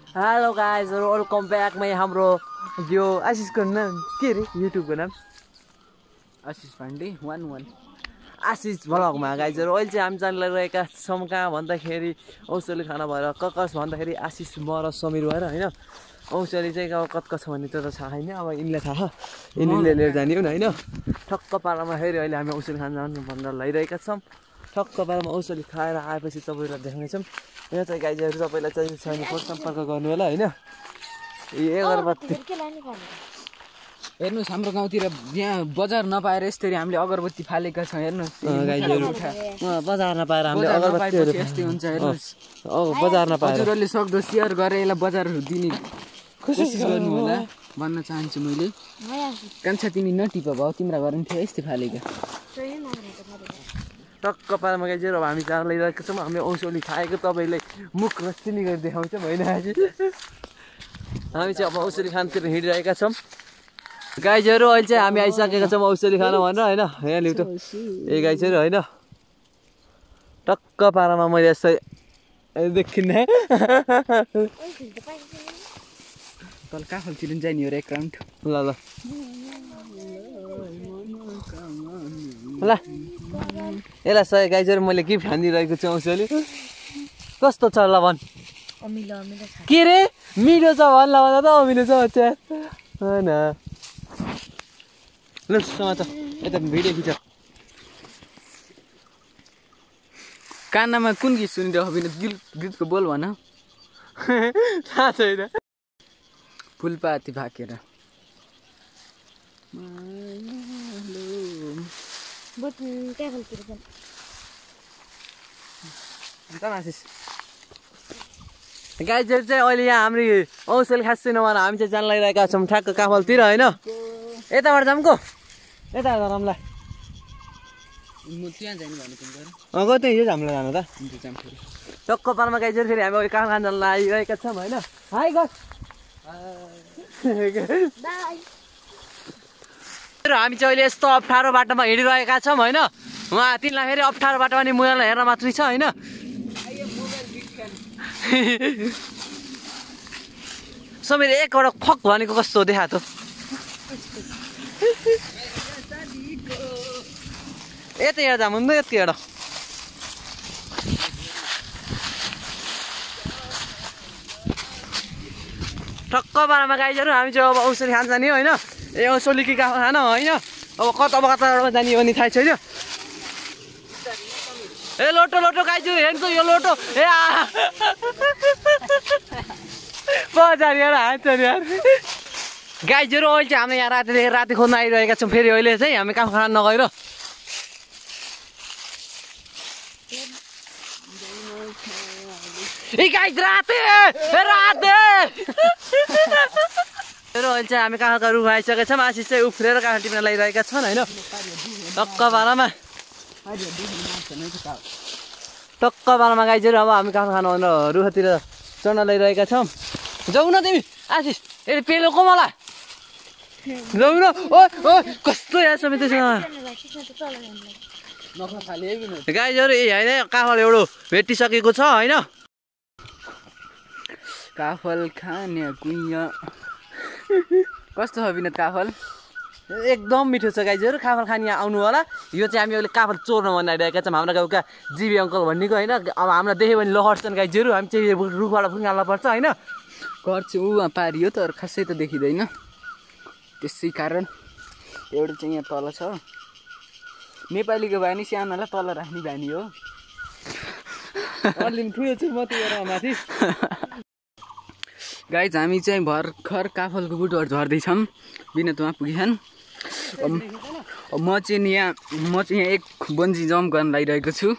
hello guys welcome back मै हाम्रो यो आशिषको नाम के रे युट्युबको नाम आशिष पाण्डे 11 आशिष भ्लगमा गाइजहरू अहिले चाहिँ हामी जान लागिरहेका छौँ कहाँ भन्दाखेरि औषधी खाना भएर ककस भन्दाखेरि आशिष म र समीर भएर होइन औषधी चाहिँ अब कत छ भन्ने त थाहा छैन अब यिनलाई थाहा यिनीले लिएर जाने हुन् होइन ठक्क पारामा फेरि अहिले हामी औषधी खान जानु भनेर लगाइरहेका छौँ ठक्क पारामा औषधी खाएर आएपछि तपाईँलाई देखाउनेछौँ यहाँ चाहिँ गाइजहरू तपाईँलाई चाहिँ छैन सम्पर्क गर्नु होला होइन ए अगरबत्ती हेर्नुहोस् हाम्रो गाउँतिर यहाँ बजार नपाएर यसरी हामीले अगरबत्ती फालेका छौँ हेर्नुहोस् बजार नपाएर हामीले अगरबत्तीहरू यस्तै हुन्छ हेर्नुहोस् बजार नपाएर हजुरहरूले सक्दो सेयर गरेर यसलाई बजारहरू दिने कोसिस गर्नु होला भन्न चाहन्छु मैले कान्छा तिमी नटिप भयो तिम्रो घरमा थियो यस्तै फालेका टक्क पारामा गाइजहरू अब हामी चार लैरहेका छौँ हामी औषधी खाएको तपाईँले मुख रस्तिनी गरी देखाउँछौँ होइन हामी चाहिँ अब औषधी खानतिर हिँडिरहेका छौँ गाइजहरू अहिले चाहिँ हामी आइसकेका छौँ औषधी खान भनेर होइन यहाँ लिउँ त ए गाइजहरू होइन टक्क पारामा मैले यसै देखिन्न तल काफलतिर जाने हो एक राउन्ड ल ल ल यसलाई सय गाइजहरू मैले गिफ्ट हानिदिइरहेको छु औषधी कस्तो छ ल भन् के रे मिठो छ भन् ल भन्दा त अमिलो छ बच्चा होइन ल समाचार यता भिडियो खिच कानमा कुन गीत सुनिरहेको बिना गीतको बोल भन थाहा छैन फुलपाती भाकेर गाइजहरू चाहिँ अहिले यहाँ हाम्रो औषधी खाँच्दैन भनेर हामी चाहिँ जान लागिरहेका छौँ ठ्याक्क काफलतिर होइन यताबाट जाऊँ यता जामलाई म त्यहाँ जाने भनेको कतै हिजो हामीलाई जानु त टक्क पारमा गाइजहरू फेरि हामी अहिले काफल खान जान लागिरहेका छौँ होइन हाई गस हामी चाहिँ अहिले यस्तो अप्ठ्यारो बाटोमा हिँडिरहेका छौँ होइन उहाँ तिनलाई फेरि अप्ठ्यारो बाटोमा नि मोबाइल हेर्न मात्रै छ होइन समीर एकवटा खक भनेको कस्तो देखा त यता हेर्दा हुँदैन यति एउटा ठक्क पारामा गाइजहरू हामी चाहिँ अब औषधी खान जाने होइन ए औषधी कि खान होइन अब कता जाने भने थाहा छैन ए लोटो लोटो गाइजु हेर्नु यो लोटो ए बजार यार हान्छ यार गाइजहरू अहिले चाहिँ हामी यहाँ राति खोज्न आइरहेका छौँ फेरि अहिले चाहिँ हामी काम खान नगएर ए गाइज राते र अहिले चाहिँ हामी काँखाका रुख आइसकेका छौँ आशिष चाहिँ उफ्रेर काँखा टिप्न लगाइरहेका छन् होइन टक्क पारामा गाइजहरू अब हामी काँखा खानु भनेर रुखतिर चढ्न लगाइरहेका छौँ जाऊ न तिमी आशिष ए पेलो मलाई जाऊ न ओ कस्तो यहाँ समेत गाइजहरू ए होइन काफल एउटा भेटिसकेको छ होइन काफल खाने कुइया कस्तो छ विनोद काफल एकदम मिठो छ गाइजहरू काफल खान यहाँ आउनु होला यो चाहिँ हामी अहिले काफल चोर्न भनिरहेका छौँ हाम्रो गाउँका जीवी अङ्कल भन्नेको होइन अब हामीलाई देख्यो भने लहर्छन् गाइजहरू हामी चाहिँ रुखबाट फुङ्गाल्न पर्छ होइन घर चाहिँ उहाँ पारियो तर खासै त देखिँदैन त्यसै कारण एउटा चाहिँ यहाँ तल छ नेपालीको बानी सानोलाई तल राख्ने बानी हो ठुलो छु म त्यो माथि गाइज हामी चाहिँ भर्खर काफलको बुटहरू झर्दैछौँ विनोदमा पुगिछन् म चाहिँ यहाँ एक बन्जी जम्प गर्न लागिरहेको छु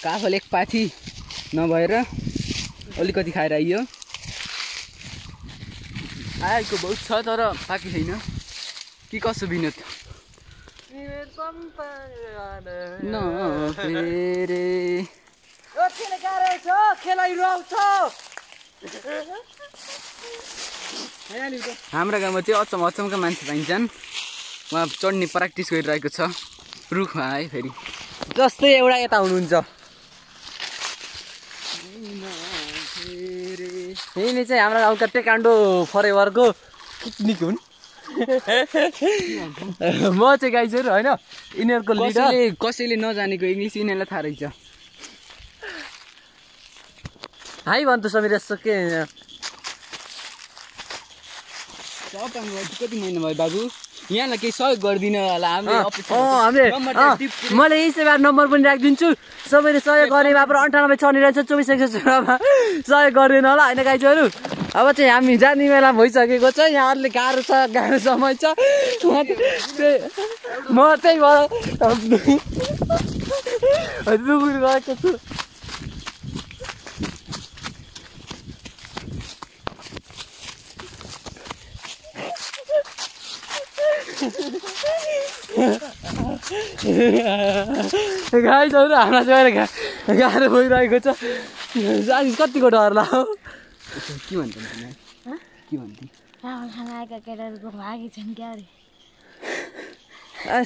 काफल एक पाथी नभएर अलिकति खाएर आइयो आएको बहुत छ तर पाकी छैन कि कसो विनोद हाम्रो गाउँमा चाहिँ अचम्मका मान्छे पाइन्छन् उहाँ चढ्ने प्र्याक्टिस गरिरहेको छ रुखमा है फेरि जस्तै एउटा यता हुनुहुन्छ यिनी चाहिँ हाम्रो गाउँका टेकान्डो फरेभरको पिकनिक हुन् म चाहिँ गाइजहरू होइन यिनीहरूको लिडर कसैले नजानेको इङ्ग्लिस यिनीहरूलाई थाहा रहेछ हाई भन्नु समीर यसो के कति महिना भयो बाबु यहाँलाई केही सहयोग गरिदिनु होला मैले यही सेवा नम्बर पनि राखिदिन्छु सबैले सहयोग गर्ने भए 98 छ नि रहेछ 2416मा सहयोग गरिदिनु होला होइन गाइजहरू अब चाहिँ हामी जाने बेला भइसकेको छ यहाँहरूले गाह्रो समय छ म त्यही भएर गएको छु गाइजहरू हामीलाई चाहिँ गाह्रो भइरहेको छ कतिको डर लाग्यो के भन्छ के भन्थे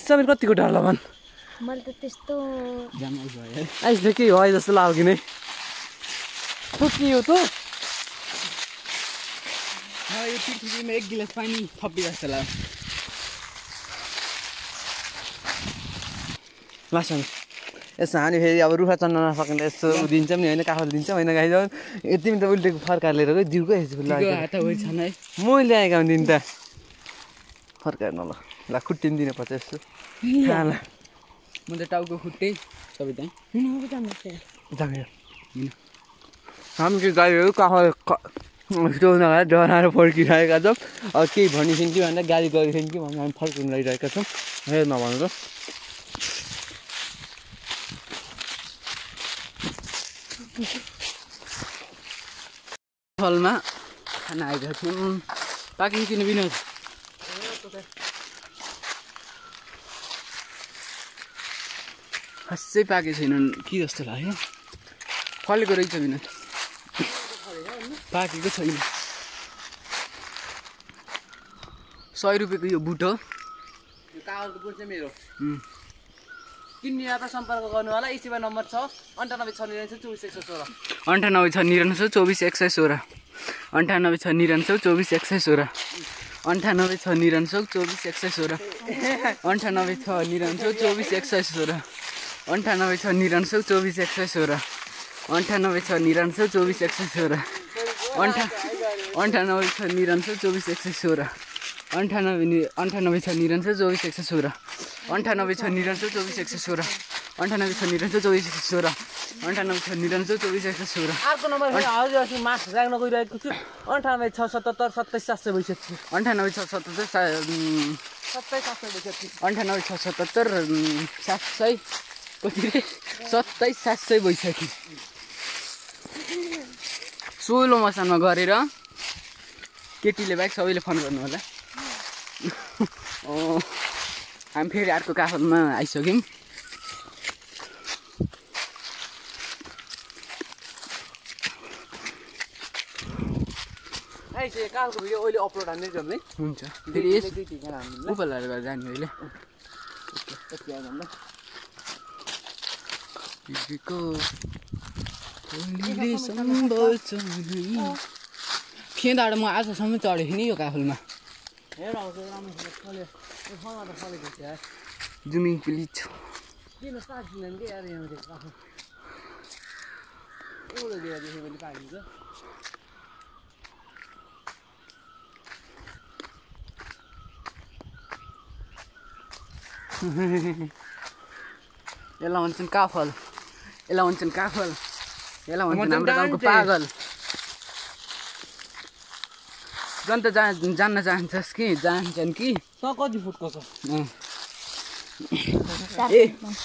समीर कतिको डर लाग्यो मैले त त्यस्तो आइसले के हो जस्तो लाग्यो कि नै तँ के हो त यो पृथ्वीमा एक गिलास पानी थपी जस्तो लाग्यो लास्ट यसो हामी फेरि अब रुखा चढ्न नसकेर यसो दिन्छौँ नि होइन काठहरू दिन्छौँ होइन गाइजहरू तिमी त उल्टेको फर्काएर लिएर गयो जिउको मैले ल्याएका हुन् त फर्काएर न ल खुट्टी पनि दिनुपर्छ यस्तो म त टाउको खुट्टै सबै त्यहीँ हामी के गाडीहरू काठहरू छिटो नगएर डराएर फर्किरहेका छौँ अब केही भनिसक्यो कि भन्दा गाडी गरिसक्यो कि भन्दा हामी फर्किनु लागिरहेका छौँ हेर नभन्नु त फलमा खाना आएका थियौँ पाकिङ किन विनोद खासै पाकेको छैनन् कि जस्तो लाग्यो फलेको रहेछ विनोद पाकेको छैन 100 रुपियाँको यो बुट हो यो कागजको बुट चाहिँ मेरो किन्ने यात्रा सम्पर्क गर्नु होला इसिबा नम्बर छ 98 छ 2416 98 छ 2416 98 छ 2416 98 छ 2416 98 छ 2416 98 छ 2416 98 छ 2416 98 छ 2416 98 छ 2416 98 छ 2416 98 छ 2416 98 छ 2416 अर्को नम्बर हजुर अस्ति मास राख्न गइरहेको छु 98 छ 77 27 700 भइसक्यो 98 छ 77 98 छ 77 700 कति रे 27 700 भइसक्यो 16 मसानमा गरेर केटीले बाइक सबैले फोन गर्नु होला हामी फेरि अर्को काफलमा आइसक्यौँ कालको भिडियो अहिले अपलोड हान्दै जाउँ है हुन्छ फेरि यस उपलहरू गरेर जाने अहिले खेदाबाट म आजसम्म चढेको नि यो काफलमा जुमिङ प्लिज यसलाई भन्छन् काफल यसलाई भन्छन् काफल यसलाई भन्छन् हाम्रो गाउँको पागल जन त जान्न चाहन्छस् कि जान्छन् कि कति फुटको छ ए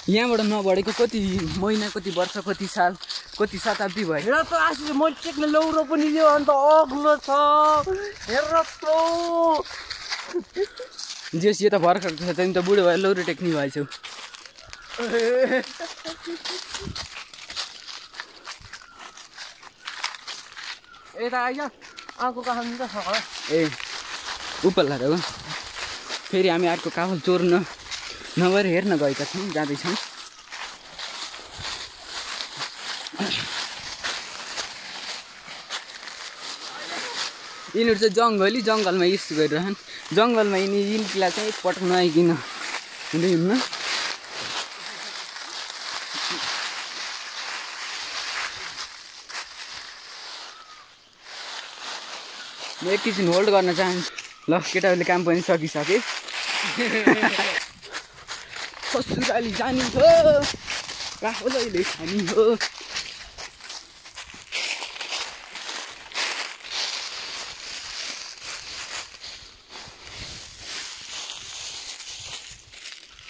यहाँबाट नबढेको कति महिना कति वर्ष कति साल कति शताब्दी भयो हेर त आसी मैले टेक्ने लौरो पनि दियो अन्त अग्लो छ हेर त जेस यो त भर्खर छ तिमी त बुढो भएर लौरो टेक्ने भएछौ यता आइज अर्को काफल त छ ए उपल्ला हो फेरि हामी अर्को काफल चोर्न नभएर हेर्न गएका छौँ जाँदैछौँ यिनीहरू चाहिँ जङ्गलमा यस्तो गरिरहन् जङ्गलमा यिनीहरूलाई चाहिँ एकपटक नआइकन हुँदैन म एकैछिन होल्ड गर्न चाहन्छु ल केटाहरूले काम पनि सकिसके ससुराली जानी हो काफलैले खानी हो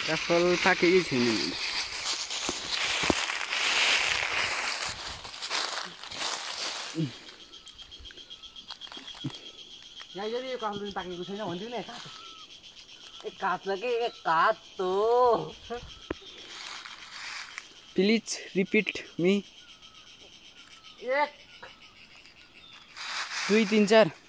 काफल पाकेकै छैन यहाँ यदि यो काफल पनि पाकेको छैन भनिदिउ न एक काट्छ कि एक काट्तो प्लिज रिपिट मी 1 2 3 4